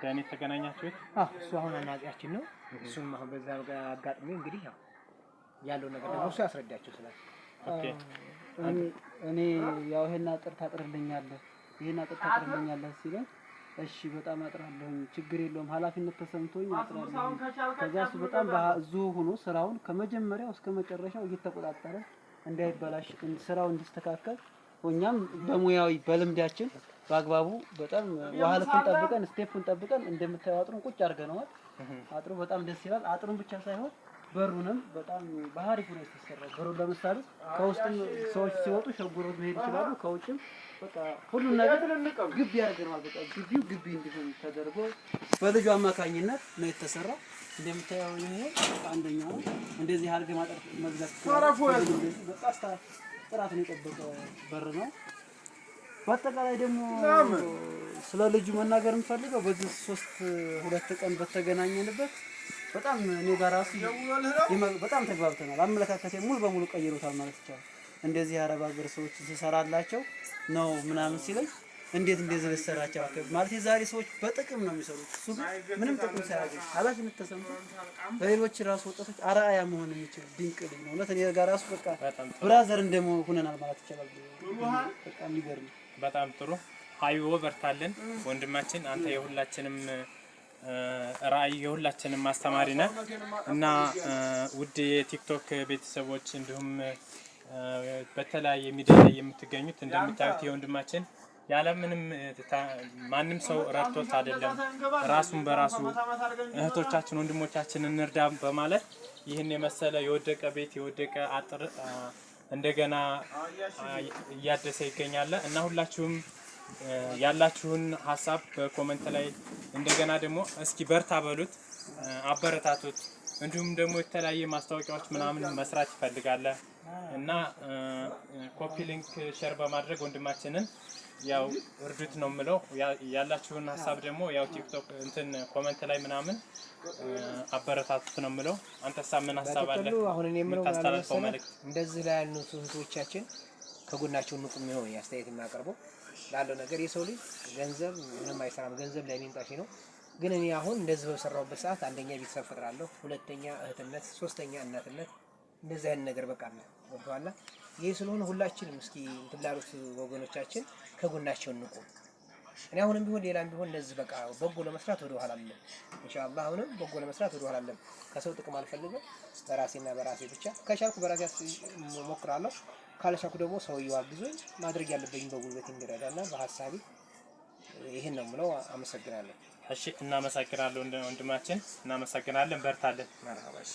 ጉዳይ ነው የተገናኛችሁት? አዎ፣ እሱ አሁን አናጺያችን ነው። እሱም አሁን በዛ አጋጥሚ እንግዲህ ያው ያለው ነገር ደግሞ እሱ ያስረዳቸው ስላል Okay። እኔ ያው ይሄን አጥር ታጥርልኛለህ፣ ይሄን አጥር ታጥርልኛለህ ሲለኝ እሺ በጣም አጥራለሁኝ፣ ችግር የለውም፣ ኃላፊነት ተሰምቶኝ አጥራለሁኝ። ከዛ እሱ በጣም እዚሁ ሆኖ ስራውን ከመጀመሪያው እስከ መጨረሻው እየተቆጣጠረ እንዳይበላሽ ስራው እንዲስተካከል እኛም በሙያዊ በልምዳችን በአግባቡ በጣም ውሃ ልኩን ጠብቀን step ኡን ጠብቀን እንደምታየው አጥሩን ቁጭ አድርገነዋል። አጥሩ በጣም ደስ ይላል። አጥሩን ብቻ ሳይሆን በሩንም በጣም በአሪፍ ነው የተሰራው። በሩን ለምሳሌ ከውስጥም ሰዎች ሲወጡ ሸጉረው መሄድ ይችላሉ። ከውጭም በቃ ሁሉም ነገር ግቢ አድርገነዋል። በቃ ግቢው ግቢ እንዲሆን ተደርጎ በልጁ አማካኝነት ነው የተሰራው። እንደምታየው ይሄ አንደኛው ነው። እንደዚህ አድርገህ ማጠር መዝጋት ትችላለህ። በቃ ጥራቱን የጠበቀ በር ነው። በአጠቃላይ ደግሞ ስለ ልጁ መናገር የምፈልገው በዚህ 3 2 ቀን በተገናኘንበት በጣም እኔ ጋር ራሱ በጣም ተግባብተናል። አመለካከቴ ሙሉ በሙሉ ቀይሮታል ማለት ይቻላል። እንደዚህ የአረብ ሀገር ሰዎች ስሰራላቸው ነው ምናምን ሲለኝ እንዴት እንደዚህ ልሰራቸው ማለት የዛሬ ሰዎች በጥቅም ነው የሚሰሩት። እሱ ግን ምንም ጥቅም ሳያገኝ ኃላፊነት ተሰምቶ ለሌሎች ራሱ ወጣቶች አርአያ መሆን የሚችል ድንቅ ልጅ ነው። እውነት እኔ ጋር ራሱ በቃ brother እንደመሆን ሆነናል ማለት ይቻላል። በቃ የሚገርም በጣም ጥሩ ሀይዎ በርታልን ወንድማችን፣ አንተ የሁላችንም ራዕይ የሁላችንም አስተማሪ ነህ እና ውድ የቲክቶክ ቤተሰቦች እንዲሁም በተለያየ ሚዲያ ላይ የምትገኙት እንደምታዩት የወንድማችን ያለምንም ማንም ሰው ረድቶት አይደለም፣ ራሱን በራሱ እህቶቻችን ወንድሞቻችን እንርዳ በማለት ይህን የመሰለ የወደቀ ቤት የወደቀ አጥር እንደገና እያደሰ ይገኛል እና ሁላችሁም ያላችሁን ሀሳብ በ comment ላይ እንደገና ደግሞ እስኪ በርታ በሉት፣ አበረታቱት። እንዲሁም ደግሞ የተለያየ ማስታወቂያዎች ምናምን መስራት ይፈልጋል እና copy link share በማድረግ ወንድማችንን ያው እርዱት ነው የምለው። ያላችሁን ሀሳብ ደግሞ ያው ቲክቶክ እንትን comment ላይ ምናምን አበረታቱት ነው የምለው። አንተሳ ምን ሀሳብ አለ? በጥቅሉ አሁን እኔ የምለው ምን አለ የምታስተላልፈው መሰለህ፣ መልእክት? እንደዚህ ላይ ያሉት እህቶቻችን ከጎናቸው ንቁም ነው አስተያየት የማቀርበው ላለው ነገር የሰው ልጅ ገንዘብ ምንም አይሰራም። ገንዘብ ላይ ጠፊ ነው። ግን እኔ አሁን እንደዚህ በሰራሁበት ሰዓት አንደኛ ቤተሰብ ፈጥራለሁ፣ ሁለተኛ እህትነት፣ ሶስተኛ እናትነት፣ እንደዚህ አይነት ነገር በቃ ነው ገብቶሃል። ይህ ስለሆነ ሁላችንም እስኪ እንትን ላሉት ወገኖቻችን ከጎናቸው እንቁም። እኔ አሁንም ቢሆን ሌላም ቢሆን እንደዚህ በቃ በጎ ለመስራት ወደ ኋላ አልልም። ኢንሻአላህ አሁንም በጎ ለመስራት ወደ ኋላ አልልም። ከሰው ጥቅም አልፈልግም። በራሴና በራሴ ብቻ ከቻልኩ በራሴ እሞክራለሁ። ካልቻልኩ ደግሞ ሰውየው አግዞኝ ማድረግ ያለብኝ በጉልበት እንዲረዳና በሀሳቤ ይህን ነው የምለው። አመሰግናለሁ። እሺ፣ እናመሰግናለን ወንድማችን፣ እናመሰግናለን። በርታለን። መርሀባ። እሺ።